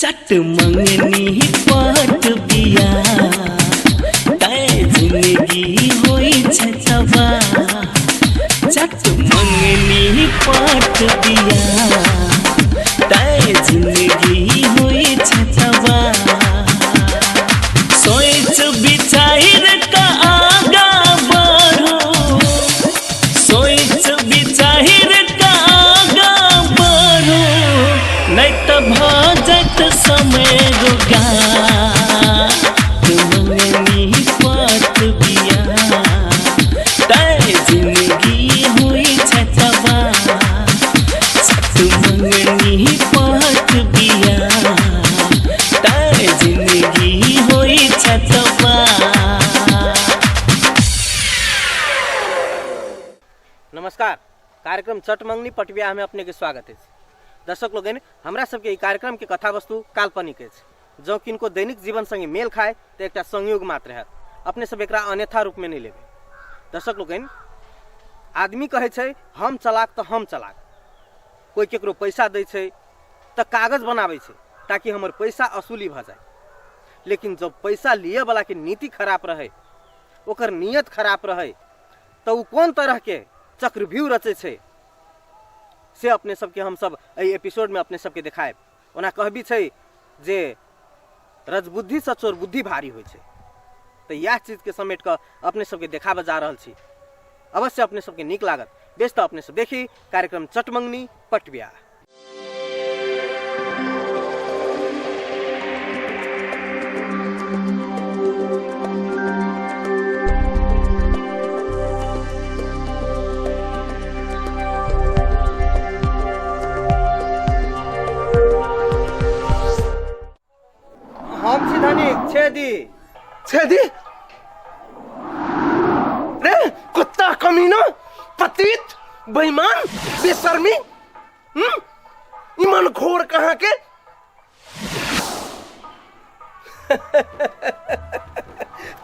चट मंगनी पट बिया तैं जिंदगी होइ छै तबाह। चट मंगनी पट बिया तैं जिंदगी होइ छै तबाह। सोच विचार कऽ आगाँ बढ़ू, सोच विचार कऽ आगाँ बढ़ू, नहि तऽ भऽ जायत समय रोगा। मंगनी पट बिया तैं जिंदगी होइ छै तबाह। चट मंगनी पट बिया तैं जिंदगी होइ छै तबाह। नमस्कार, कार्यक्रम चटमंगनी पटबिया में अपने के स्वागत अछि। दर्शक लोकनि, हमरा सबके ई कार्यक्रम के कथा वस्तु काल्पनिक अछि। जँ किनको दैनिक जीवन संगे मेल खाय तऽ एकटा संयोग मात्र हैत, अपने सब एकरा अन्यथा रूप में नहि लेबै। दर्शक लोकनि, आदमी कहै छै हम चलाक तऽ हम चलाक। कोइ केकरो पैसा दै छै तऽ कागज बनाबै छै ताकि हमर पैसा असूली भऽ जाय। लेकिन जब पैसा लिए वाला के नीति खराब रहै, ओकर नियत खराब रहै, तऽ ओ कोन तरहके चक्रव्यूह रचै छै से अपने सबके हमसब एहि एपिसोडमे अपने सबके देखायब। ओना कहबी छै जे रजबुद्धिसँ चोर बुद्धि भारी होइ छै, तऽ इएह चीजके समेट कऽ अपने सबके देखाबऽ जा रहल छी। अवश्य अपने सबके नीक लागत। बेस, तऽ अपने सब देखी कार्यक्रम चटमंगनी पटबिया। हम छी धनिक छेदी। छेदी रे कुत्ता, कमीना, पतित, बेईमान, बेशर्मी, हम्म ईमान खोर कहाँ के।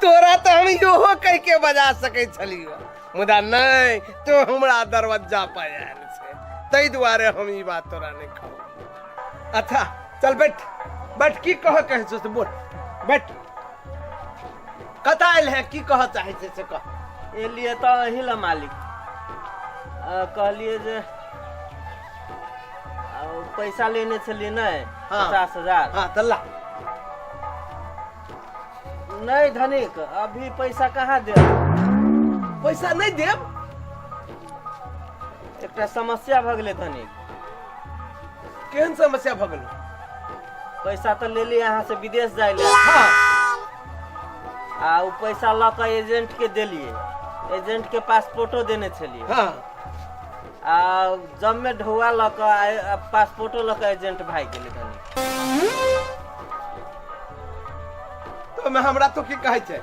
तोरा तऽ हम इहो कहि के बजा सकै छलियो, मुदा नहि, तो हमरा दरवाजा पर आयल छै, ताहि दुआरे हम ई बात तोरा नहि कहब। अच्छा चल बैठ बैठ, की कह कहै छौ से बोल। बैठ, कतऽ आयल है, की कह चाहै छै से कह। एलियै तऽ अही लए मालिक, कहलियै जे पैसा लेने छलियै नहि? हाँ। 50,000। हाँ तऽ ला। नहीं धनिक, अभी पैसा कहाँ देब? पैसा नहीं देब? एकटा समस्या भऽ गेलै धनिक। केहन समस्या भऽ गेलै? पैसा तऽ लेलियै अहाँ से विदेश जाय लए। हाँ। आ ओ पैसा लऽ कऽ एजेंट के देलियै, एजेंट के पासपोर्टो देने छलियै। हाँ। आ जब में ढौआ लऽ कऽ आ पासपोर्टो लऽ कऽ एजेंट भागि गेलै धनिक। तो में हमरा तो की कहै छै?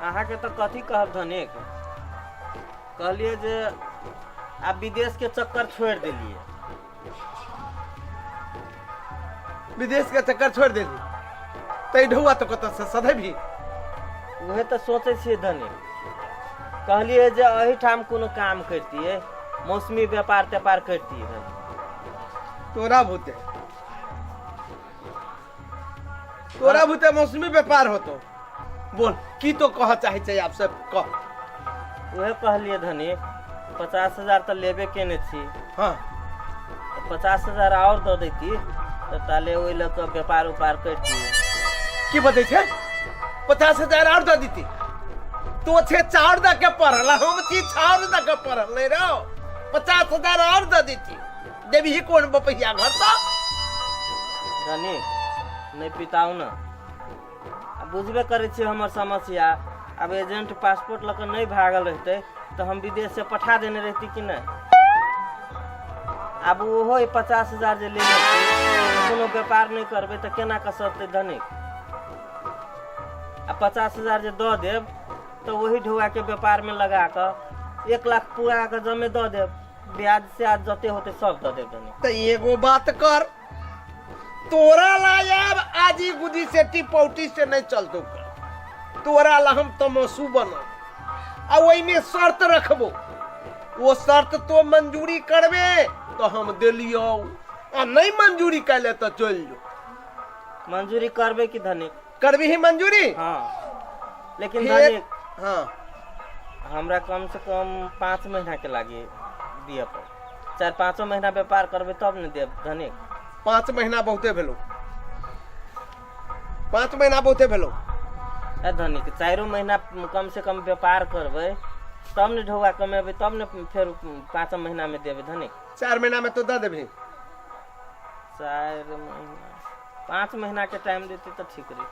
अहाँके तऽ कथी कहब धनिक, कहलियै जे आब विदेश के चक्कर छोड़ि देलियै। विदेश के चक्कर छोड़ि देली तै ढौआ तो कतऽ से सधेबही? उहे तऽ सोचै छियै धनिक। कहलियै जे एहिठाम कोनो काम करितियै, मौसमी व्यापार त्यापार करितियै धनिक। तोरा भूते मौसमी व्यापार होतो? बोल, की तो कह चाहे छै आप सब, कह। उहे कहलियै धनिक, 50,000 तऽ लेबे केने छी। हाँ। तऽ 50,000 आओर दऽ दैती तऽ ताले ओहि लऽ कऽ व्यापार उपार करितियै। की बजै छै? 50,000 आओर दऽ देती? तो छे चाउर दऽ के पढ़ल, हम छी छाउर दऽ के पढ़ल नहि रहो। 50,000 आओर दऽ देती, देबही कोन बपहिया घर तऽ? धनिक, नहि पिताउ ने, आ बुझबे करै छियै हमर समस्या। आब एजेंट पासपोर्ट लऽ कऽ नहि भागल रहितै तऽ हम विदेश से पठा देने रहिती कि नहि? आब ओहो 50,000 जे लेने छी, कोनो व्यापार नहि करबै तऽ केना कऽ सधतै धनिक? आ 50,000 जे दऽ देब तऽ ओही ढौआके व्यापारमे लगा कऽ 1 लाख पूरा कऽ जमे दऽ देब, ब्याज स्याज जते होतै सब दऽ देब धनिक। तऽ एगो बात कर, तोरा ला आब आजी गुजी सेटी पौटी से नहीं चलतो। कर तोरा ला हम तमसू बनब आ ओहिमे शर्त रखबो, वो शर्त तो मंजूरी करबे तो हम देलियौ। आ नहीं मंजूरी कैले तो चल जो। मंजूरी करबै कि धनिक? करबी ही मंजूरी? हाँ, लेकिन फिर धनिक, हाँ, हमरा कम से कम 5 महीना के लागी दिए पर, 4-5 महीना व्यापार करबै तब ने देब धनिक। 5 महीना बहुते भेलो, 5 महीना बहुते भेलो। ए धनिक, 4 महीना कम से कम व्यापार करबै तब ने ढौआ कमेबै, तब ने फेर 5 महीना में देबै धनिक। 4 महीना में तो दे देबही। 4 महीना 5 महीना के टाइम देते तो ठीक रही।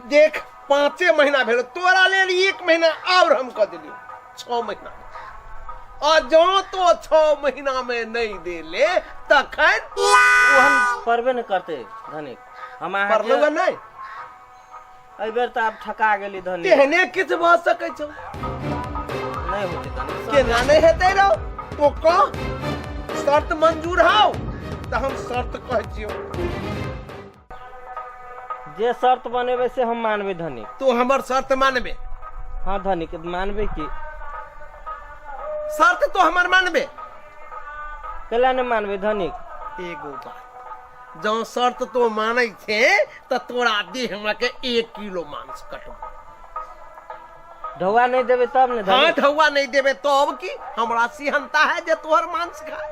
देख 5 महीना भेलो तोरा लेल, 1 महीना और हम कह दिलियो, 6 महीना। आ जो तो 6 महीना में नहीं देले तखन ओ हम पढ़बे नहीं करते धनिक। हम अहाँ पढ़लहुँ के नहीं? एहि बेर तऽ आब ठका गेली धनिक। तेहने किछु भऽ सकै छौ। नहीं होते धनिक। केना नहीं हेतै रौ? तो कह शर्त मंजूर हौ तऽ हम शर्त कहै छियौ। जे शर्त बनेबै से हम मानबै धनिक। तू हमर शर्त मानबे? हाँ धनिक, मानबै की। शर्त तो हमर मानबे? कैला नहीं मानबै धनिक? एगो बात, जँ शर्त तो मानै छे तऽ तोरा देह में के 1 किलो मांस कटबो। ढौआ नहीं देबै तब ने हाँ, धनिक? ढौआ नहीं देबै तब की हमरा सिहनता है जे तोहर मांस खाए।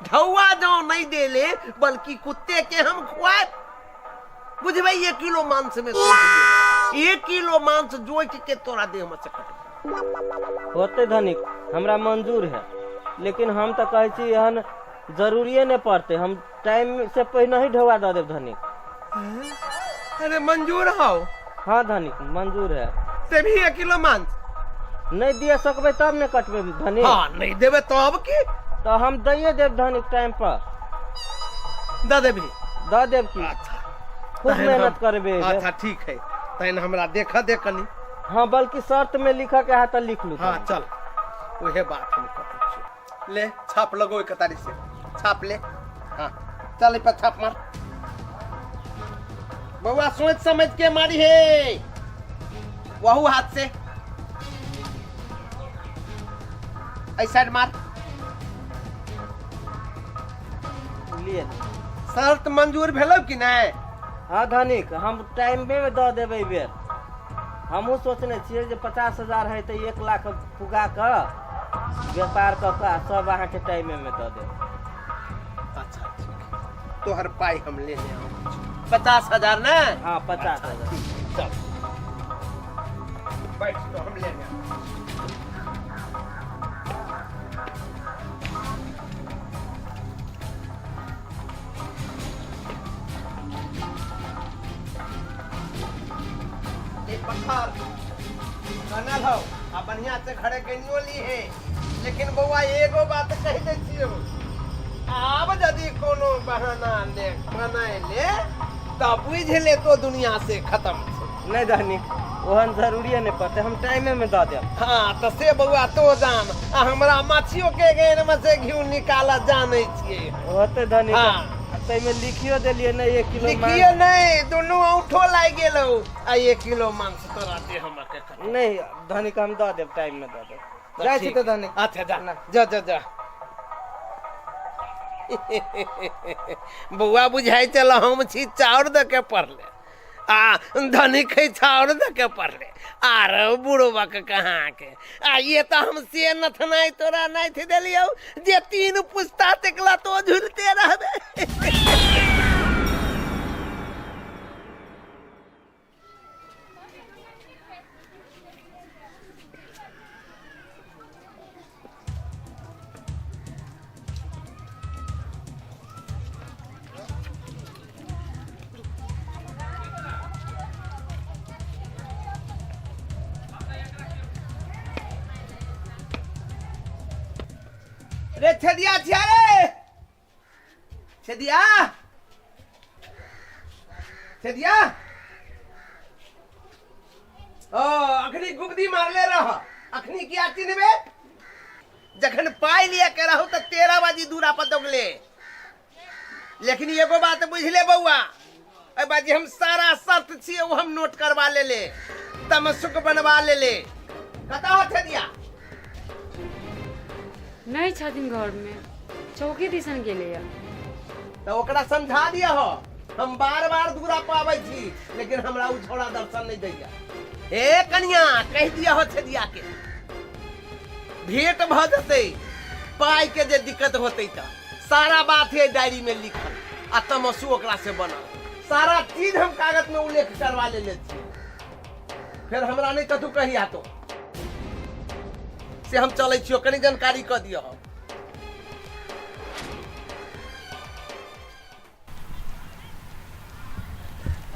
ढौआ जँ नहीं देले बल्कि कुत्ते के हम खुआब, बुझबै? 1 किलो मांस में 1 किलो मांस जोइक के तोरा देह में से कटबो। होते धनिक, हमरा मंजूर है, लेकिन हम तऽ कहै छी एहन जरूरिये नहीं पड़ते, हम टाइम से पहिने ही ढौआ दऽ देब धनिक। अरे मंजूर हौ? हाँ धनिक, मंजूर है। से भी 1 किलो मांस नहीं दिए सकबै तब ने कटबै धनिक। हाँ, नहीं देबै तब की? तो हम दैये देब धनिक टाइम पर। दऽ देबही? दऽ देब की। अच्छा, खूब तहन मेहनत करबै। अच्छा ठीक है, तहन हमरा देख दे कनी। हाँ, बल्कि शर्त में लिखऽ के है तऽ लिख लू। हाँ चल, उहे बात हम कहै छियौ। ले छाप लगो एक तारीख से छाप ले। हाँ चल, एहि पर छाप मार। बउआ सोच समझ के मारी हे, वहू हाथ से एहि साइड मार। लिए। शर्त मंजूर भेलौ कि नहीं? हाँ धनिक, हम टाइम में दऽ देबै एहि बेर। हमहूँ सोचने छियै जे 50,000 है तऽ 1 लाख पुगा कऽ व्यापार कऽ कऽ आ सब अहाँके टाइमे में दऽ देब। अच्छा ठीक है, तोहर पाई हम लेने आबै छी। 50,000 ने? हाँ, 50,000। चल बैठ तो हम लेने आबै छी। एक पत्थर बनल हौ आ बढ़िया से घरे गनियो ली है, लेकिन बौआ एगो बात कहि दै छियौ, आब यदि कोनो बहाना ले बनाय ले तऽ बुझि ले तो दुनिया से खत्म छै। नहीं धनिक, ओहन जरूरिये नहीं पड़ते, हम टाइमे में दऽ देब। हाँ तऽ से बौआ तो जान, आ हमरा माछियो के गेन में से घिउ निकालऽ जानै छियै। होते धनिक। हाँ। आ ताहिमे लिखियो देलियै ने 1 किलो मांस। लिखियो नहीं, दुनू औंठो लागि गेलौ आ 1 किलो मांस तोरा दे हमरा के खत्म। नहीं धनिक, हम दऽ देब, टाइम में दऽ देब। जाइ छी तऽ धनिक। अच्छा जा जा जा जा। बौआ बुझाइ चल हम छी चाउर दऽ के पढ़ले आ धनिक है चाउर दऽ के पढ़ले आर बुढ़बक कहाँ के आ ये तऽ हम से नथनाइ तोरा नाथि देलियौ जे 3 पुस्ता तकला तो झुलते रहबे। रे छेदिया छिया रे छेदिया, छेदिया, ओ अखनी गुबदी मारले रह, अखनी किया चिन्हबे? जखन पाई लिया के रहू तऽ 13 बाजी दूरा पर दौगले। लेकिन एगो बात बुझले बौआ, ए बाजी हम सारा शर्त छियै ओ हम नोट करवा लेले, तमसुक बनवा लेले। कतऽ हो छेदिया? नहीं छथिन घर में, चौकी दिसन गेलैया। तऽ ओकरा समझा दिअ हो, हम बार बार दूरा पर आबै छी लेकिन हमरा उ छौड़ा दर्शन नहि दैया। हे कनिया, कहि दिअ हो छेदिया के भेंट भऽ जेतै, पाइ के जे दिक्कत होतै तऽ सारा बात है डायरी में लिखल आ तमसू ओकरा से बनल सारा चीज हम कागज में उल्लेख करवा लेले छी। फेर हमरा नहीं कथू कहिया तो से हम चलै छियो, कनी जानकारी कऽ दिअ।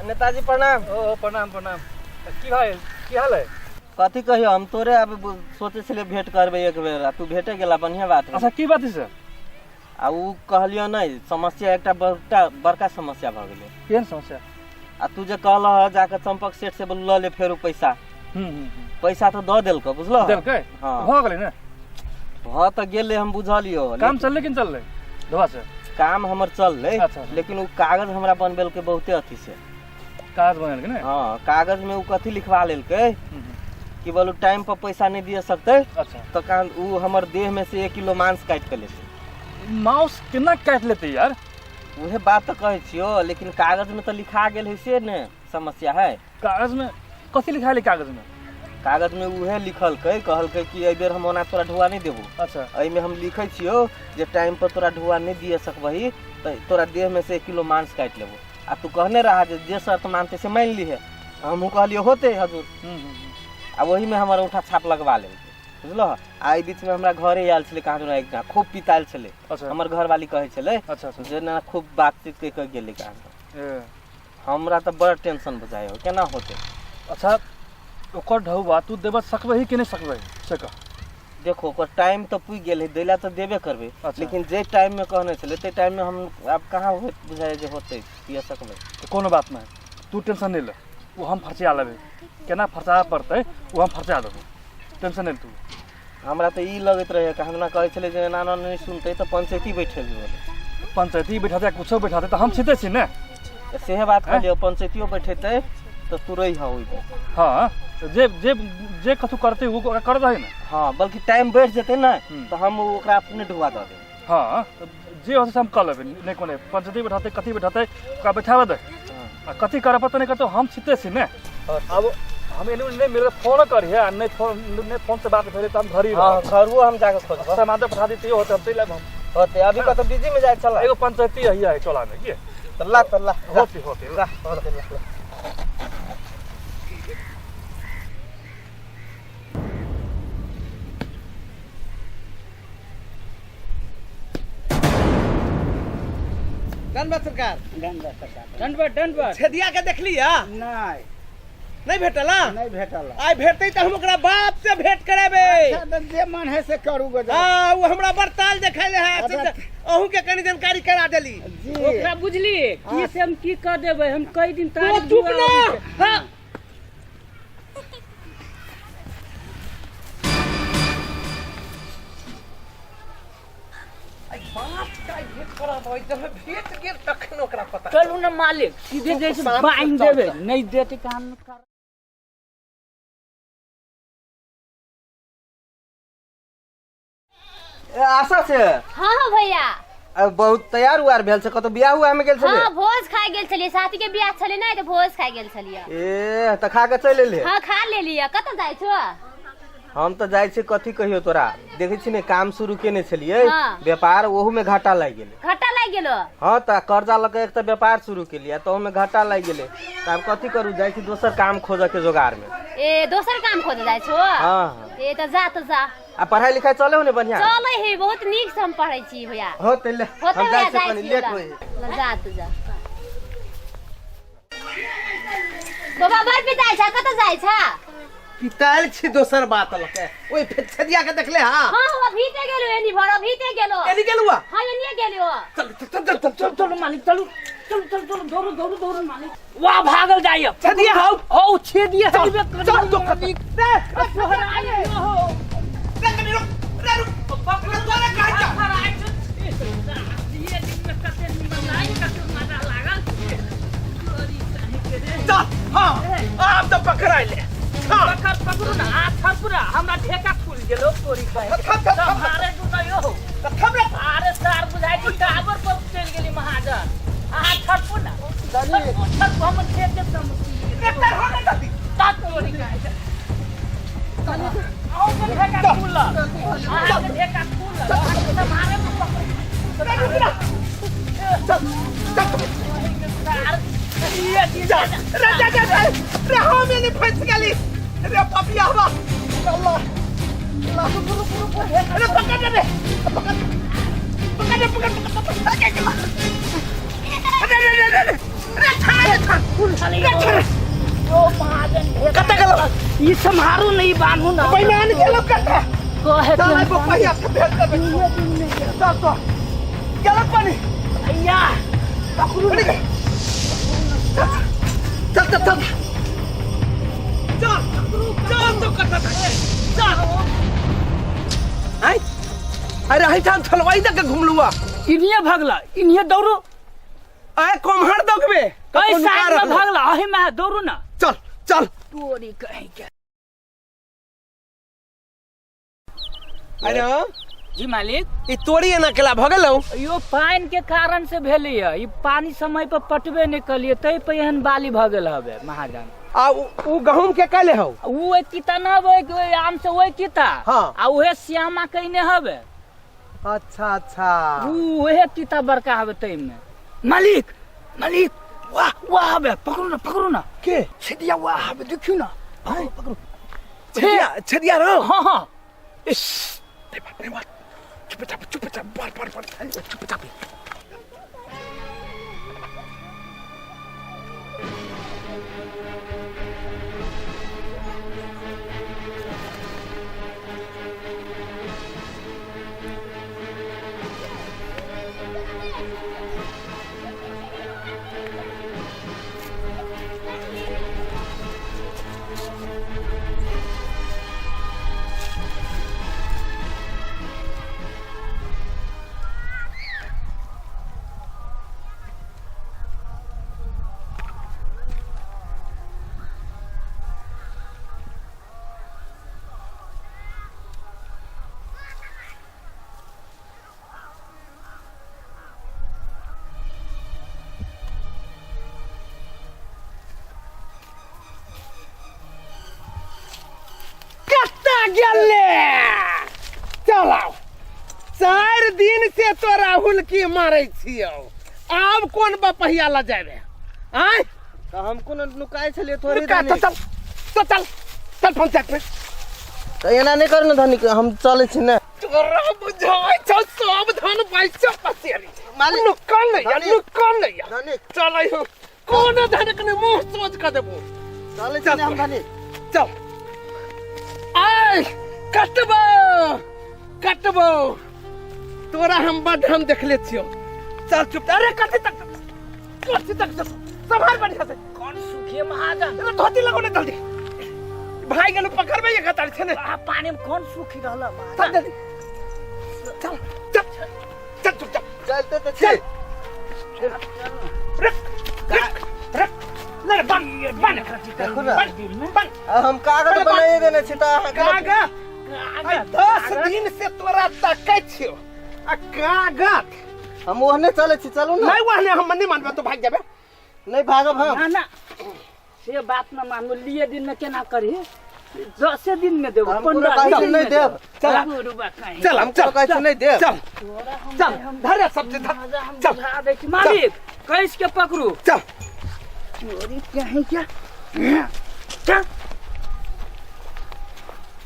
नेताजी प्रणाम। ओ प्रणाम प्रणाम। की भाई, की हाल है? कथी कहियो, हम तोरे आब सोचे छलियै भेंट करबै एक बेर, आ तू भेटे गेला, बढ़िया बात। अच्छा, की बात है सर? आ उ कहलियो नहि, समस्या एकटा बड़का बड़का समस्या भऽ गेलै। केहन समस्या? आ तू जे कहलह जाके चंपक सेठ से लऽ ले फेरो पैसा, पैसा तऽ दऽ देलकौ, बुझलह? देलकै? हाँ। भऽ गेलै ने? भऽ तऽ गेलै, हम बुझलियो। काम चललै कि नहि चललै धोबा से? काम हमर चललै। अच्छा, अच्छा। लेकिन उ कागज हमरा बनबेलकै बहुते अथी से। कागज बनेलकै ने? हाँ, कागज में उ कथी लिखवा लेलकै कि बोलू टाइम पर पैसा नहीं दिए सकते। अच्छा। तो कान उ हमर देह में से 1 किलो मांस काटि के लेतै। मांस केना काटि लेतै यार? उहे बात तऽ कहै छियो, लेकिन कागज में तऽ लिखा गेल है से ने समस्या है। कागज में कथी लिखायल है कागज में? कागज में उहे लिखलकै, कहलकै कि एहि बेर हम ओना तोरा ढुआ नहीं देबो। अच्छा। एहिमे हम लिखै छियो जे टाइम पर तोरा ढुआ नहीं दिए सकबही तऽ तोरा देह में से 1 किलो मांस काटि लेबो। आ तू कहने रहा जे जे शर्त मानते से मान लीहे, हमहूँ कहलियै होते हजूर। आ वही में हमर औंठा छाप लगवा लेलकै, बुझलह? आ एहि बीच में हमरा घरे आयल छलै कहाँ दुना एक दिना, खूब पितायल छलै। अच्छा। हमर घरवाली कहै छलै। अच्छा, अच्छा। जे ना खूब बातचीत कऽ के गेलै कहाँ। ए। हमरा तऽ बड़ टेंशन बुझाइ हो, केना होतै? अच्छा, ओकर ढौआ तू देबऽ सकबही कि नहि सकबही से कह। देखो, ओकर टाइम तऽ पुगि गेल है, दैला तऽ देबे करबै। अच्छा। लेकिन जे टाइम में कहने छलै ताहि टाइम में हम आब कहाँ होत बुझाइ जे होतै, दिअ सकबै। तऽ कोनो बात नहि, तू टेंशन नहि ले, ओ हम फरसिया लेबै, केना फरसाबऽ पड़तै ओ हम फरसा देबौ, टेंशन नहि ले तू। हमरा तऽ ई लगैत रहै कि हमरा कहै छलै जे एना एना नहि सुनतै तऽ पंचायती बैठेबै। पंचायती बैठाते, कुछो बैठाते तऽ हम छिते छी ने। तऽ सेहे बात कहलियै, पंचायतियो बैठेतै तऽ तू रही ओहि बेर। हाँ, तऽ जे जे जे कथू करतै ओ ओकरा कर दही ने। हाँ, बल्कि टाइम बढ़ि जेतै ने तऽ हम ओकरा अपने ढुआ दऽ देबै। हाँ, तऽ जे होतै से हम कऽ लेबै, नहि कोनो पंचायती बैठाते कथी बैठाते ओकरा बैठाबऽ दे, आ कथी करऽ पड़तै नहि करतै हम छिते छी ने। अब हम एने ओने नहि मिलल फोन करिहे, आ नहि फोन, नहि फोन से बात भेलै तऽ हम घर ही हाँ, रहब। घरो हम जाके खोजब। सामान तऽ पठा दितियै होतै, हम चलि आयब हम। होतै, अभी कतौ बिजी में जाइ छलै। एगो पंचायती यही है टोला में की। तऽ ला, तऽ ला। होते होते। ला, होते, ला, ला। दंडवत सरकार। दंडवत दंडवत। छेदिया के देखली है? नहीं। नहीं भेटल? हाँ? नहीं भेटल। आइ भेटतै तऽ हम ओकरा बाप से भेंट करेबै। अच्छा, तऽ जे मन है से करू गो। हाँ, ओ हमरा बड़ताल देखैले है, अच्छा। अहूँ के कनी जानकारी करा देली। जी। ओकरा बुझली की से हम की कह देबै, हम कई दिन तू तारीख चुप दुआ ना। अबै छै। हाँ। आई बाप का भेंट कराबै, जब भेंट गेल तखन ओकरा पता। चलू ने मालिक, सीधे जैसे शांत बांध चल, देबै, चल। नहीं देते काम कर। ए, आशा से? हाँ हाँ भैया। आ, बहुत तैयार उआर भेल छै, कतौ बियाह उआह में गेल छलै? हाँ, भोज खाइ गेल छलियै, साथी के बियाह छलै ने तऽ भोज खाइ गेल छलियै। ए, तऽ खा के चलि एलियै? हाँ, खा लेलियै। कतऽ जाइ छौ? हम तऽ जाइ छी, कथी कहियो तोरा, देखै छी ने काम शुरू केने छलियै। हाँ। व्यापार, ओहू में घाटा लागि गेलै। घाटा लागि गेलो? हाँ, तऽ कर्जा लऽ के एक तऽ व्यापार शुरू केलियै, तऽ ओहूमे घाटा लागि गेलै, तऽ आब कथी करू, जाइ छी दोसर काम खोजऽ के जोगार में। ए, दोसर काम खोजऽ जाइ छौ? हाँ हाँ। ए, तऽ जा, तऽ जा। आ पढ़ाई लिखाई चले हो ने बढ़िया? चलै है, बहुत नीक से हम पढ़ै छी भैया। हो तऽ ले, होते हम भैया, जाइ छी, जाइ कनी छी। लेट ला। होइ है। ला, जा तू जा। बाबा बड़ पिताइ छ, कतऽ जाइ छ? पितायल छी दोसर बात लके, ओइ फेर छेदिया के देखले? हाँ हाँ, अभी ते गेलो, एनी भर अभी ते गेलो। एनी गेलुआ? हाँ, एनी गेलो। चल चल चल चल चल चल मालिक, चलू चलू चलू चलू, दौड़ू दौड़ू दौड़ू मालिक, वाह भागल जाइए। छेदिया हौ। हौ, छेदिया। चल चल तो मालिक। रे सोहराय हो। रे कनी रुक रे, रुक रे, तोरा कहै छ। चल, हाँ आब तऽ पकड़ाइले। हाँ। पकड़ पकड़ू ना, हाथ थपड़ा हमरा ठेका खुल गेलो तोरी बहिन। थप, थप, थप। मारे दू ना यो। थप रे। अरे सार बुझा अहाँके ढेका खुलल, अहाँके सम्हारे में पकड़। चल चल जा रे जा जा जा रे, हम एने फंस गेली रे पपिया। हवा अल्लाह अल्लाह, अरे पकड़ रे, पकड़ पकड़ रे, पकड़ पकड़ पकड़। अरे रे रे रे रे, छोड़ रे, छोड़ रे, छोड़। ओ महाजन, ढेका। कतऽ गेलौ? ई सम्हारू ने, ई बान्हू ने। बेईमान गेलौ कतऽ? कहे चल आइ बपहिया के भेज देबै। चल तो गेलौ पानी। भैया, पकड़ू। चल चल चल चल चल चल तो कतऽ चल। आइ अरे एहिठाम छलवाई दऽ के घुमलुआ। इन्हिए भगला, इन्हिए दौड़ू। आय कोम्हर दौगबे? कई साइड में भगला, अही में दौड़ू ना। चल चल। तोरी कहीं के। अरे जी मालिक। ई तोरी एना केला भऽ गेलौ? यो पानि के कारण से भेलै। ई पानी समय पर पटबे नहि कलियै, तै पर एहन बाली भऽ गेल हवे महाजन। आ उ गहूम के कैले हौ? उ एक किता न हवे, ओहि आम से ओहि किता। हाँ। आ उहे श्यामा कइने हवे। अच्छा अच्छा। उ उहे किता बड़का हवे तै में। मालिक मालिक, वाह वाह हवे, पकड़ू ना, पकड़ू ना। के? छेदिया वाह हवे, देखियो ना, पकड़ू पकड़ू। छेदिया छेदिया रहो। हाँ हाँ। इस नहीं बात, नहीं बात, चुप चाप चुप चाप, बार बार बार, चुप चाप। कत्ता गेले? चलाओ, 4 दिन से तो राहुल की मारे छियौ, आब कोन बपहिया ल जाबे आय? तऽ हम कोनो नुकाइ छलियै थोड़ी। रुका तो। धनिक। चल तो चल चल पंचायत में। तऽ एना नहि करू ने धनिक, हम चलै छी ने। तोरा बुझाइ छौ सब धन पैसा पसेरी। मालिक। नुकल नहीं या। धनिक। नुकल नहीं या। धनिक। चल आइयो, कोनो धनक ने मुंह सोच के देबो। चलै छी ने हम धनिक। चल आय, कटबो कटबो तोरा हम बड हम देखले छियो। चल चुप। अरे कथी तक कथी तक संभाल बढ़िया से। कौन सुखी महाजन? अरे धोती लगो ने जल्दी, भाई गेलो पकड़बे ये खतर छै ने। आ पानी में कौन सुखी रहल चल महाजन? जल्दी चल चल चल चुप चल। चलते तऽ छी। चल, रुक रुक रुक ले बन बन। देखू ने। बन बन। आ हम कागज अरे बनाइए देने छी तऽ अहाँ कागज आइ 10 दिन से तोरा तकै छियो आ कागज। हम ओहने चलै छी, चलू ने। नहीं ओहने हम नहीं मानबे, तो भाग जाबे। नहि भागब हम। ना ना, से बात न मानू। लिए दिन में केना करी? 10 दिन में देबो। हम कोनो 15 कहै छी दिन नहि में देब। चल। देब। रुबा कहीं। चल हम चल। कोनो कहै छी नहि देब। चल तोरा हम चल हम धर सब चीज धर। महाजन, हम चल। बुझा दै छी मालिक, कैस के पकड़ू। चल। चोरी कहीं क्या? चल।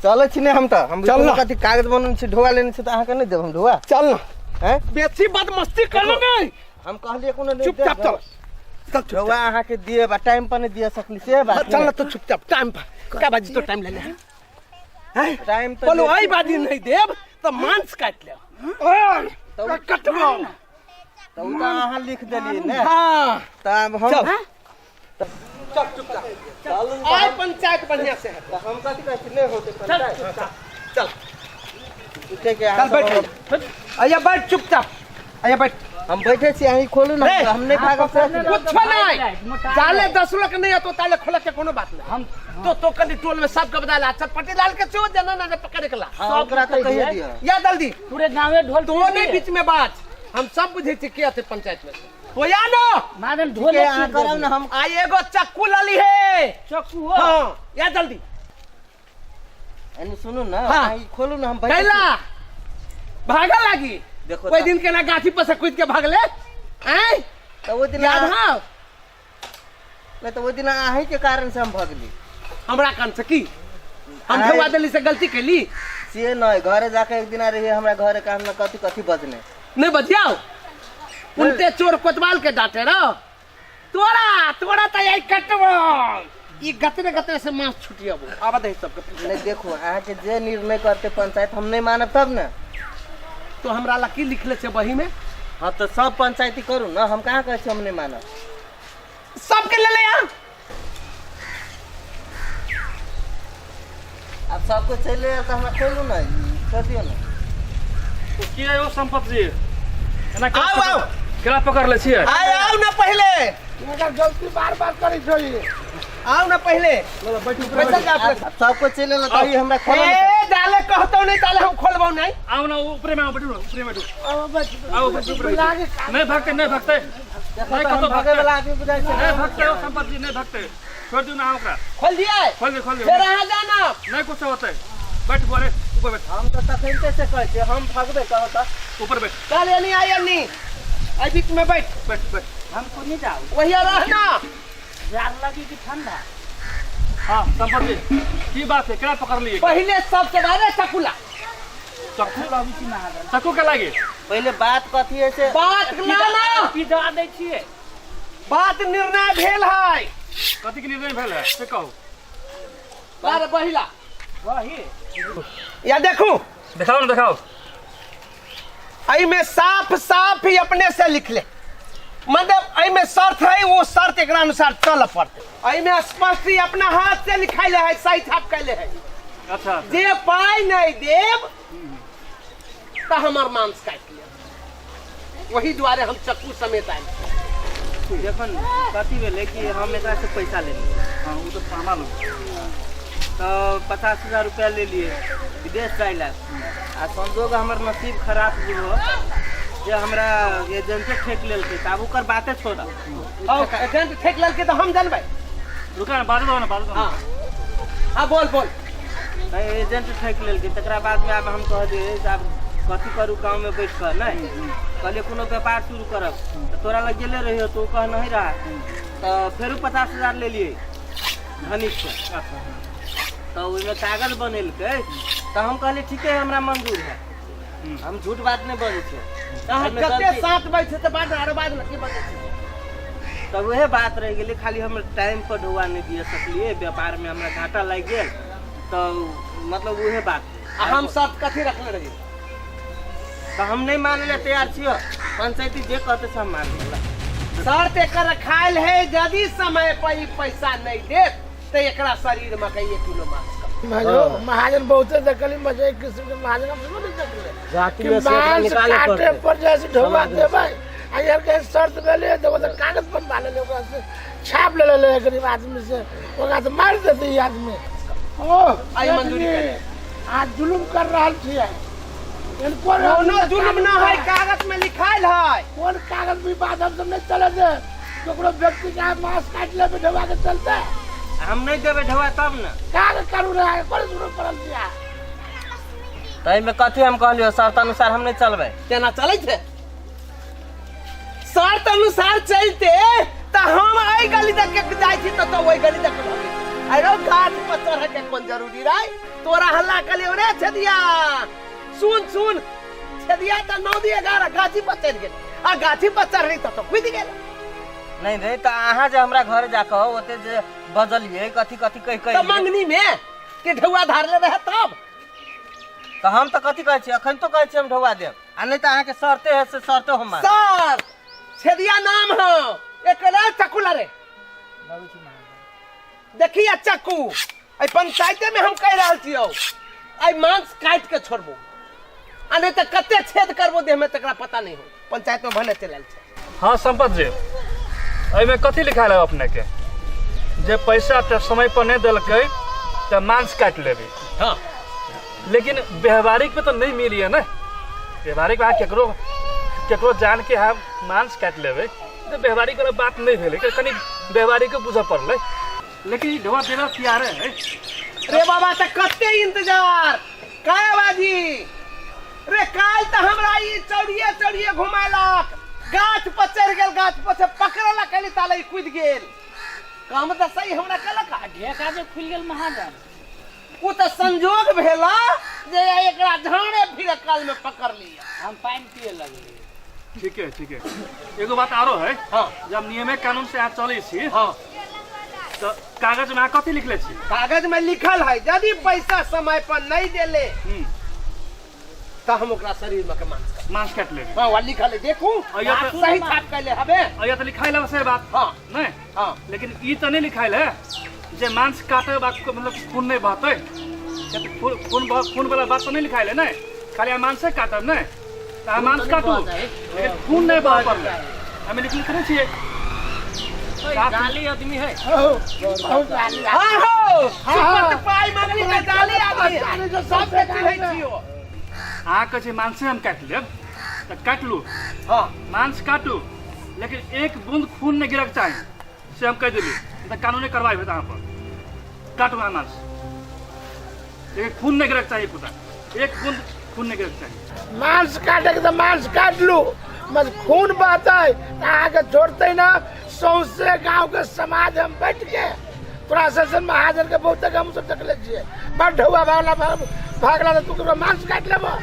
चलै छी ने हम तऽ हम चल कोनो ना। कथी कागज बनने छी, ढोआ लेने छी, तऽ अहाँके नहि देब हम ढोआ। चल ना। हैं? बेसी बदमस्ती कर नहीं। हम कहलियै कोनो नहि चुपचाप देब। चल चल चुपचाप। ढोआ अहाँके दिए बा टाइम पर नहि दिअ सकली से बात। चल ना तो चुपचाप टाइम पर का बाजी तो टाइम ले ले हैं? टाइम तऽ बोलो। ले- आई बाजी नहीं देब तो मांस काट ले कटबो। तऽ ओ तऽ अहाँ लिख देलियै ने। हाँ। तऽ आब हम चल चल चुपचाप आय, पंचायत बढ़िया से है। तऽ हम कथी कहै छी, नहि होतै पंचायत। चल। ठीक है, अहाँ चल बैठ। सब- आया बैठ चुपचाप, आया बैठ। हम बैठे छी, अहीं खोलू ने। रे। हम नहि भागब से। कुछ नहीं, जाले 10 लोग नहीं तो ताले खोले के कोनो बात नहीं। हम तो तो कनी टोल में सब के बदला चटपटी लाल के चो जना ना पकड़े के ला। हाँ, ओकरा तऽ कहिए दिअ। या जल्दी। पूरे गांवे ढोल तो नहीं बीच में बात, हम सब बुझे छी के थे पंचायत में से। तो या ना महाजन ढोल ठीक है, अहाँ करब ने हम। आ एगो चक्कू लली है। चक्कू हो। हाँ, या जल्दी। एने सुनू ने। हाँ। अहीं खोलू ने, हम बैठे कैला छी। भागल लागी। देखो ओहि दिन केना गाछी पर से कूद के भागले आँय? तऽ ओहि दिन याद हौ? नहि तऽ ओहि दिन अहीं के कारण से हम भगली। हमरा कारण से की? हम आँय? ठेहुआ देली से गलती कैली? से नहीं, घरे जाके एक दिन रही हमरा घरे का हमरा कथी कथी बजने। नहीं बजियाओ, उल्टे चोर कोतवाल के डांटे रहो। तोरा तोरा त यही कटबो, ई गतरे गतरे से मांस छुटियाबो। आबा दही सबके। नहीं देखो, अहाँ के जे निर्णय करते पंचायत हम नहीं मानब तब ने। तो हमरा ला की लिखले छे बही में? हाँ तो सब पंचायती करू ना, हम कहाँ कहै छी हम नहीं मानब। सबके ले ले आ। आब सबको चलि आयल तऽ हमरा खोलू ने, छोड़ि दियौ ने। तो की है ओ संपत जी? एना केना आउ, आउ। केना पकड़ ले छियै? आय आउ ना पहिले। एकर गलती बार बार करै छै ई। आउ ना पहिले। बैठल जा अपने। आब सबको चलि एल तऽ ई हमरा खोलू ने। ए डाले कहतौ नहीं ताले हम खोलबौ नहीं। आउ ना ऊपरे में आउ, बैठू ना, ऊपरे में बैठू। आउ, बैठ। आउ, बैठू, ऊपरे बैठू। नहीं भागते, नहीं भागते। देखो नहीं तऽ हम कतौ भागै भागते। वाला आदमी बुझाइ छै। नहीं भागते ओ संपत जी, नहीं भागते। छोड़ दियौ ना अहाँ ओकरा। खोल दिया? खोल दियौ, खोल दियौ। फेर अहाँ जाना। नहीं कुछ होतै। बैठ बोरे, ऊपर बैठ। हम तऽ तखनते से कहै छियै हम भगबै, कहू तऽ। ऊपर बैठ। चल एनी आय एनी। आई बीच में बैठ। बैठ बैठ। हम को नहीं जाओ। वही रहना। जार लगी कि ठंडा? हाँ संपत जी, की बात है, केना पकड़ लिए? पहले सबसे बारे चकुला। चक्कू? चक्कू के लागी? पहले बात कथी है से? बात ना ना। की दवा दै छियै? बात निर्णय भेल है। कथी के निर्णय भेल है से कहू। बार बहिला। वही। या देखू। देखाओ ना, देखाओ। एहि में साफ साफ ही अपने से लिख ले, मतलब एहि में शर्त है, वो शर्त एकरा अनुसार चल पड़ते। एहि में स्पष्ट ही अपना हाथ से लिखाइले है, सही छाप कैले है। अच्छा। जे पाई नहीं देब तो हमार मांस काट लिया, वही दुआरे हम चक्कू समेत आयल। देखो न, कथी भेलै कि हम एकरा से पैसा लेलियै। हाँ, वो तो सामान। तो 50,000 रुपया ले लिए विदेश जाय ला। आ संजोग हमर नसीब खराब बुझो जे हमरा एजेंटे ठेक लेलकै, तऽ आब ओकर बाते छोड़। औ एजेंट ठेक लेलकै तऽ हम जानबै। रुका ना, बाजू दो ना, बाजू दो ना। हाँ हाँ बोल बोल। तऽ एजेंट ठेक लेलकै, तकरा बादमे आब हम कहलियै जे आब कथी करू गाँवमे बैठ कऽ, नहि कहलियै कोनो व्यापार शुरू करब। तऽ तोरा लग गेले रहियो तऽ ओ कह नहीं रहा, तऽ फेरो 50,000 लेलियै धनिक से। अच्छा। तऽ ओहिमे कागज बनेलकै तऽ हम कहलियै ठीके है, हमरा मंजूर है, हम झूठ बात नहि बजै छियै। अहाँ एहिमे कते गलती- 7 बजे छै तऽ बाद आरो बाद में की बजै छै? तब वएह बात रहि गेलै, खाली हम टाइम पर ढौआ नहि दिअ सकलियै, व्यापारमे हमरा घाटा लागि गेल, तऽ मतलब उहे बात। आ हम शर्त कथी रखले रही? तऽ हम नहि मानै लए तैयार छियौ, पंचायती जे कहतै से हम मानबै। शर्त एकर रखायल है, यदि समय पर ई पैसा नहीं देत तऽ एकरा शरीर में के 1 किलो मांस कम। महाजन बहुते देखली, मजे एक किस्म के महाजन हम नहीं देखले जाति कि में से एकरा मांस निकाले काटे पड़तै। पर जैसे ढौआ समाज में से। देबै, आ यार के शर्त भेलै तऽ ओ तऽ कागज बनवा लेले, ओकरा से छाप ले लेले गरीब आदमी से, ओकरा से मारि देतै ई आदमी। ओ आई मंजूरी सेठ जी, करे। आज जुलुम कर रहल छियै। कोनो जुलुम ना है, कागज में लिखायल है। कोन कागज भी बात हम सब नहीं चले दे, ककरो व्यक्ति के मांस काटि लेबै ढौआ के चलते। हम नहीं देबै ढौआ तब ने। कागज कानून है, कोन शुरू करल छियै? ताहिमे कथी हम कहलियौ, शर्त अनुसार हम नहीं चलबै। केना चलै छै? शर्त अनुसार चलते तऽ हम एहि गली तक के जाइ छी तऽ तो ओहि गली तक के भगै छी। अरे गाछ पर चढ़े के कोन जरूरी रहै? तोरा हल्ला कलियौ रे छेदिया, सुन सुन छेदिया तऽ 9 दी 11 गाछी पर चढ़ि गेल, आ गाछी पर चढ़ली तऽ तो कूदि गेल। नहीं नहीं, तऽ अहाँ जे हमरा घर जाकऽ ओते जे बजलियै कथी कथी कहि तऽ कहि मंगनी में के ढौआ धारले रहे तब तऽ हम तऽ कथी कहै छी, अखन तो कहै छी हम ढौआ देब, आ नहि तऽ अहाँके शर्ते है से शर्तो हम मानब। सर छेदिया नाम हो एकरा चक्कू रे, देखिए चक्कू एहि पंचायते में हम कहि रहल छियौ, एहि मांस काटि के छोड़बो, आ नहि तऽ कते छेद करबो देह में तकरा पता नहीं हो। पंचायत में भने चलि आयल छै। हाँ संपत जी, एहिमे कथी लिखायल है अपने के? जे पैसा तऽ समय पर नहीं देलकै तऽ मांस काटि लेबै। हाँ। लेकिन व्यवहारिक में तो नहीं मिली है ना, व्यवहारिक में अहाँ केकरो केकरो जान के अहाँ मांस काटि लेबै तऽ व्यवहारिक वाला बात नहीं भेलै, कनि व्यवहारिक बुझऽ पड़लै। लेकिन ई ढौआ देबा तैयार है। रे बाबा तऽ कते इंतजार, काय बाजी रे काय काल्हि तऽ हमरा ई चौड़िए चौड़िए घुमेलक, गाछ पर चढ़ि गेल, गाछ पर से पकड़लक कहली ताले ई कूदि गेल। कम तऽ सही हमरा केलक। आ ढेका जे खुलि गेल महाजन। ओ तऽ संजोग भेला जे एकरा झाड़े फिरे काल में पकड़ लिया। हम पानि पिए लगलियै। ठीक है, ठीक है। एगो बात आरो है। हाँ। जब नियमे कानून से अहाँ चलै छी। हाँ। तऽ कागज में अहाँ कथी लिखले छी? कागज में लिखल है यदि पैसा समय पर नहीं देले तऽ हम ओकरा शरीर में के मांस काट। मांस काटि लेबै। हाँ, वहाँ लिखल है, देखू। अइया तऽ सही छाप कैले हबे। अइया तऽ लिखाइल है से बात। हाँ। नहीं? हाँ। लेकिन ई तऽ नहीं लिखाइल है जे मांस काटे बाद मतलब खून नहीं बहतै। किया तऽ खून वाला बात तऽ नहीं लिखाइल है ने। खाली अहाँ मांसे काटब ने, तऽ अहाँ मांस काटू लेकिन खून नहीं बहऽ पड़लै। हमे लिख लिखने छियै। जाली आदमी है। हाँ हो, सुपर पाई मांगली तऽ जाली आदमी है। सबके चिन्है छियो। अहाँ कहै छै मांसे हम काटि लेब तऽ काटि लू। हाँ। मांस काटू लेकिन एक बूंद खून नहीं गिरक चाही, से हम कहि देली। तऽ कानूनी कार्रवाई होत अहाँ पर। काटू अहाँ मांस लेकिन खून नहीं गिरक चाही, पुता एक बूंद खून नहीं गिरक चाही। मांस काटे के तऽ मांस काट लू, बस खून बहतै तऽ अहाँके छोड़तै ना। सौंसे गाँव के समाज हम बैठ के तोरा से महाजन के बहुते हम सब देखले छियै, बड़ ढौआ भागला भागला तऽ तू केकरो मांस काटि लेबह।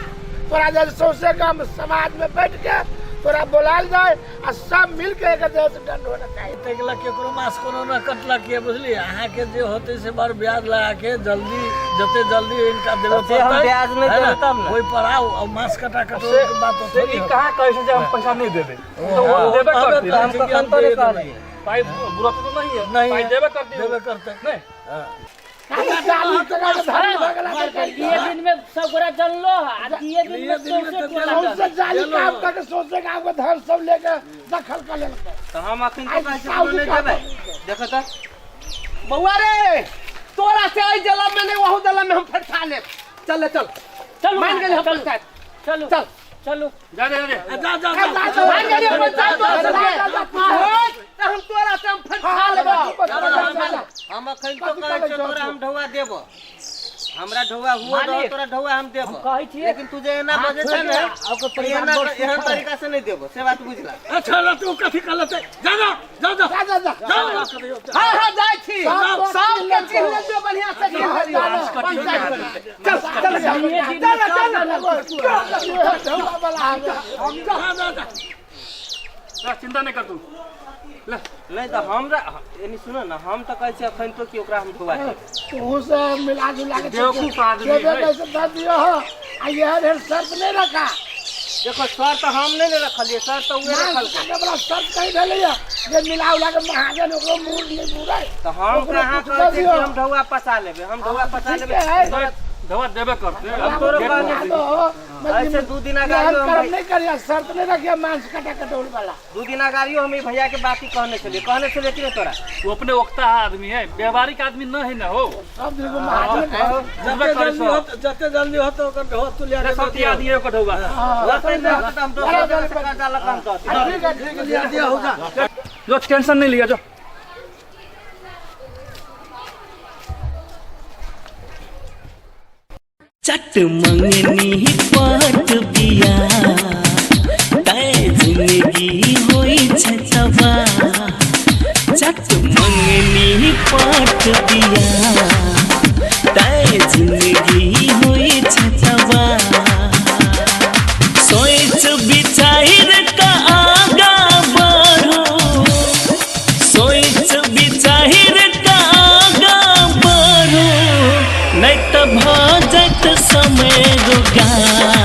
तोरा जे सौंसे गाँव समाज में बैठ के तोरा बोलायल जाय आ सब मिल के एकर जे से दंड होना चाही। ताहि लए केकरो मांस कोनो न कटलक ये, बुझलियै? अहाँके जे होतै से बड़ ब्याज लगा के जल्दी जते जल्दी इनका देबे से हम पड़तै, ब्याज नहि है ना? देबै तब ने। ओहि पर आउ आ मांस कटा कटो से के बात से थोड़ी ई होतै। कहाँ कहै छै जे हम पैसा नहीं देबै? तो वो देबे कहबे करतै। करै हम छै कि कखन हम तोरे दे देबै। कहलियै? पाइ बुरा तो नहीं है, नहीं पाइ है। देबे करतै। देबे करतै। नहीं। जाली टका के धरी भगला के कहि दिए दिन में सब गोरा जनलो है, आ दिए दिन में सौंसे टोला सौंसे जनलो। जाली काम करके सौंसे गाँव के धन सब लेके दखल कर लेलकै। तऽ हम अखन तो आइ कहै छियै साउजी नहि काम देबै। करतै। देखो तऽ। बौआ रे, तोरा से एहि जलम में नहीं वहू जलम में हम फटका लेब। चल ले चल। चलू मान गेली हम चलू। पंचायत। चलू। चल। चलू। जा जा जा। जा, जा, जा। जा, जा, मान गेली हम पंचायत तोरा जा, से। जा, जा, होय, तऽ हम तोरा से हम फटका लेब। हम अखन तो कहै छियौ तोरा हम ढौआ देबो। हमरा ढौआ हुआ दहो, मालिक, तोरा ढौआ हम देबो। हम कहै छियै, लेकिन तू जे एना हाथ बजै छै ने, छोड़ि के ओकर परिवार एना बड़ एहन सुखल है। तरीका से नहि देबो, से बात बुझला। अच्छा, ल तू कथी कहलतै? जा, जा, जा, जा। जा, जा, जा। जा, जा, जा। हाँ, हाँ, जाइ छी। सब सबके चिन्ह लेलियौ बढ़ियां से चिन्ह लेलियौ। पंचायत चल, चल, चल। दिए दिन चल, में चल, सब चल। जनलक। ढौआ वाला हवे। जा, जा, जा। ला, चिंता नहीं कर तू। ले। नहीं तऽ हमरा एनी सुनो ना, हम तऽ कहै छियै अखन तो कि ओकरा हम ढौआ देबै। तू से मिला जुला के बेवकूफ आदमी देबे है। कैसे दऽ दियौ हो। आ इएह ढेर शर्त नहीं रखा। देखो शर्त हम नहीं ने रखलियै, शर्त तऽ उहे मांस रखलकै। काटे वाला शर्त कहीं भेलैया जे मिला उला के महाजन ओकरो मूड़ नहीं बुरै। तऽ हम ओकरो कहाँ कुछ कहै दऽ छियै कि दियौ। हम ढौआ पसा लेबै, हम ढौआ पसा ठीक लेबै। है। ढौआ देबे करतै। हम तोरो कहने दो हो। ऐसे दू दिन अगाड़ियो एहन हम कर्म भाई- नहीं करिया, शर्त नहीं रखिया मांस काटा कटौल वाला। दू दिन अगाड़ियो हम ई भैया के बात ही कहने छलियै, कहने छलियै कि नहि तोरा? वो अपने वक्ता आदमी है, व्यवहारिक आदमी न है ना हो। सब दिन को महाजन है। जते जल्दी होत, जते जल्दी होत ओकर ढौआ तू लिया के सब दऽ दियौ। आदमी है ओकर ढौआ। रहतै नहि होतै तऽ हम दोसर जगह से कर्जा लऽ कऽ हम दऽ देबै। ठीक है, ठीक है। लिया दिया हो जा। जो टेंशन नहीं लिया जो। चट मंगनी पट बिया तय जिंदगी होई छै तबाह। चट मंगनी पट बिया तय जिंदगी होई छै तबाह। सोच विचार का आगा बढ़ो, सोच विचार का आगा बढ़ो, नहीं तऽ भऽ जायत समय रोगार।